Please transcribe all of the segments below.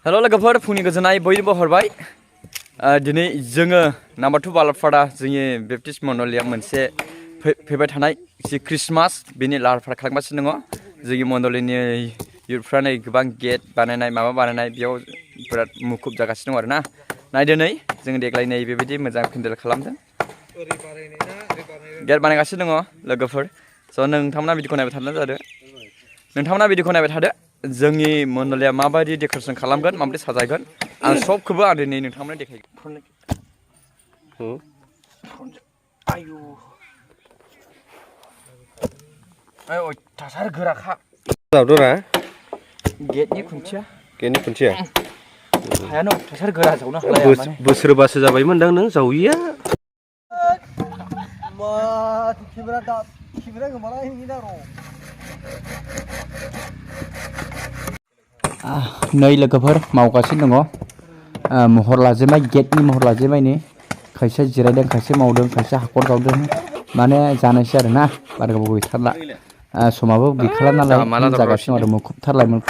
hello लोगोफोर फुंनि गोजोननाय बयनोबो हरबाय दिनै जोङो नाम्बार 2 बालापारा जोंनि बेप्टिस्ट मण्डलिया मोनसे फैबाय थानाय जि क्रिसमास बेनि लाहार फाहार खालामगासिनो दङ जोंनि मण्डलिनि इयुथफ्रा नै गोबां गेट बानायनाय माबा बानायनाय बेयाव बिराद मुखुब जागासिनो दं आरोना नायदो नै जों देग्लाय नै बेबायदि मोजां पेन्डेल खालामदों गेट बानायगासिनो दङ लोगोफोर स' नोंथांमोना भिडिअखौ नायबाय थानो जादो नोंथांमोना भिडिअखौ नायबाय थादो जोंनि मण्डलिया माबायदि डेक'रेसन खालामगोन माबायदि साजायगोन आं सबखौबो आं दिनै नोंथांमोननो देखायगोन आयु अयथासार गोराखा जावदोरा गेटनि खुन्थिया हायानो अयथासार गोरा जावनो हालाया माने बोसोरबासो जाबायमोन दां नों जावैया मा खेबरा गोमालाय हैना र' नै लोगोफोर मावगासिनो दङ महर लाजेनबाय गेटनि महर लाजेनबाय नै खायसे जिरायदों खायसे मावदों खायसे हाखर जावदों माने जानोसै आरोना बारा गोबाव गैथारला समाबो गैखाला नालाय जागासिनो आरो मुखुबथारलायमोन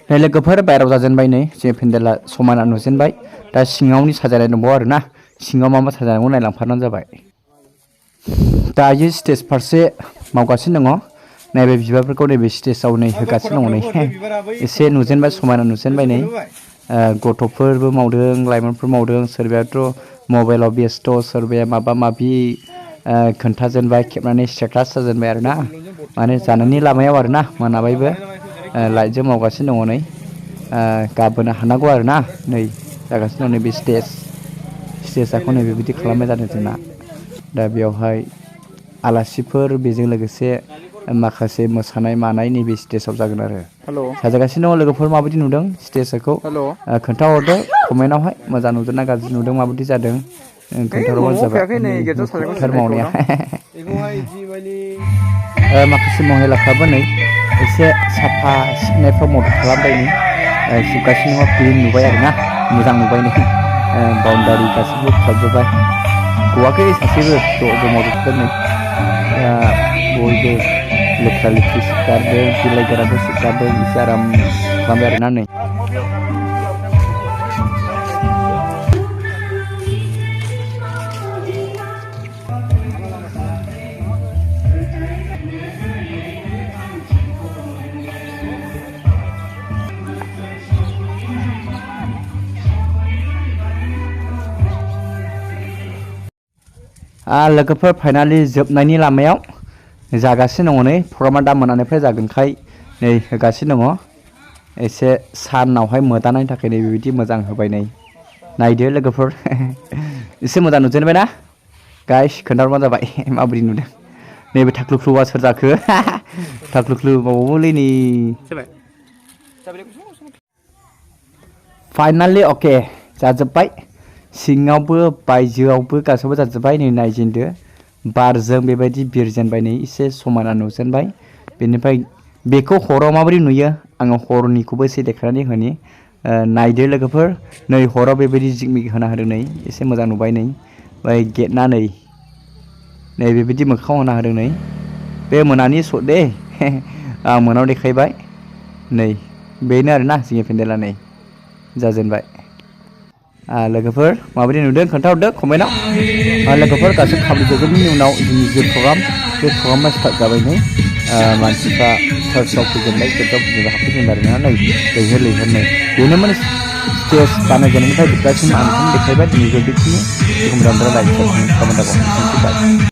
लोगोफोर बायराव जाजेनबाय नै जे पेन्डेला समायना नुजेनबाय दा सिङावनि साजायनाय दंबावो आरोना सिङाव मा मा साजायनांगौ नायलांफानानै जाबाय दायो स्टेज फारसे मावगासिनो दङ नैबे बिबारफोरखौ नैबे स्टेजाव नै होगासिनो दङ नै एसे नुजेनबाय समायना नुजेनबाय नै गथ'फोरबो मावदों लाइमोनफोर मावदों सोरबायाथ' मबाइलाव बेस्थ' सोरबाया माबा माबि खोन्थाजेनबाय खेबनानै स्टेटास जाजेनबाय आरोना माने जानायनि लामायाव आरोना मोनाबायबो लाइटजों मावगासिनो दङ नै गाबोनो हानांगौ आरोना नै जागासिनो दं नैबे स्टेजखौ नै बेबायदि खालामनाय जादों जोंना दा बेयावहाय आलासिफोर बेजों लोगोसे माखासे मोसानाय मानाय नैबे स्टेजाव जागोन आरो साजायगासिनो दङ लोगोफोर माबायदि नुदों स्टेजखौ खोन्थाहरदो कमेन्टआवहाय मोजां नुदों ना गाज्रि नुदों माबायदि जादों खोन्थाहरबानो जाबाय मुखुबथार मावनाया माखासे महिलाफ्राबो नै एसे साफा सिबनायफ्राव मदद खालामबाय नै सिबगासिनो दङ क्लिन नुबाय आरोना मोजां नुबाय नै बाउन्डारि गासिबो खालामजोब्बाय गवाखै सासेबो ज' मददफोर नै बयबो लेथ्रा लेथ्रि सिबगारदों बिलाइ गोराखौ सिबगारदों एसे आराम खालामबाय आरोना नै लोगोफोर फाइनालि जोबनायनि लामायाव जागासिनो दङ नै प्रग्रामा दा मोनानिफ्राय जागोनखाय नै होगासिनो दङ एसे सानावहाय मोदानायनि थाखाय नै बेबायदि मोजां होबाय नै नायदो लोगोफोर एसे मोजां नुजेनबाय ना गाइस खोन्थाहरबानो जाबाय माबोरै नुदों नैबे थाख्लुख्लुआ सोर जाखो थाख्लुख्लु मावोलै नै फाइनालि अके जाजोब्बाय सिङावबो बायजोआवबो गासैबो जाजोब्बाय नै नायजेनदो बारजों बेबायदि बिरजेनबाय नै एसे समायना नुजेनबाय बेनिफ्राय बेखौ हराव माबोरै नुयो आङो हरनिखौबो एसे देखायनानै होनि नायदो लोगोफोर नै हराव बेबायदि जिगमिग होना होदों नै एसे मोजां नुबाय नै ओमफ्राय गेटना नै बेबायदि मोखाङाव होना होदों नै बे मोनानि शट दे आं मोनायाव देखायबाय नै बेनो आरोना जोंनि पेन्डेला नै जाजेनबाय लोगोफोर माबायदि नुदों खोन्थाहरदो कमेन्टआव लोगोफोर गासै खालामजोबनायनि उनाव जोंनि जे प्रग्राम बे प्रग्रामा स्टार्ट जाबाय नै मानसिफ्रा चार्चआव फैजेनबाय गिर्जायाव फैजेनबाय हाबफैजेनबाय आरोना नै लैहोर नै बेनोमोन स्टेज बानायजेननायनिफ्राय जोबजासिम आं नोंथांनो देखायबाय दिनै बेखिनि बेखौ मोजां लाइक साबस्क्राइब खालामनांगौ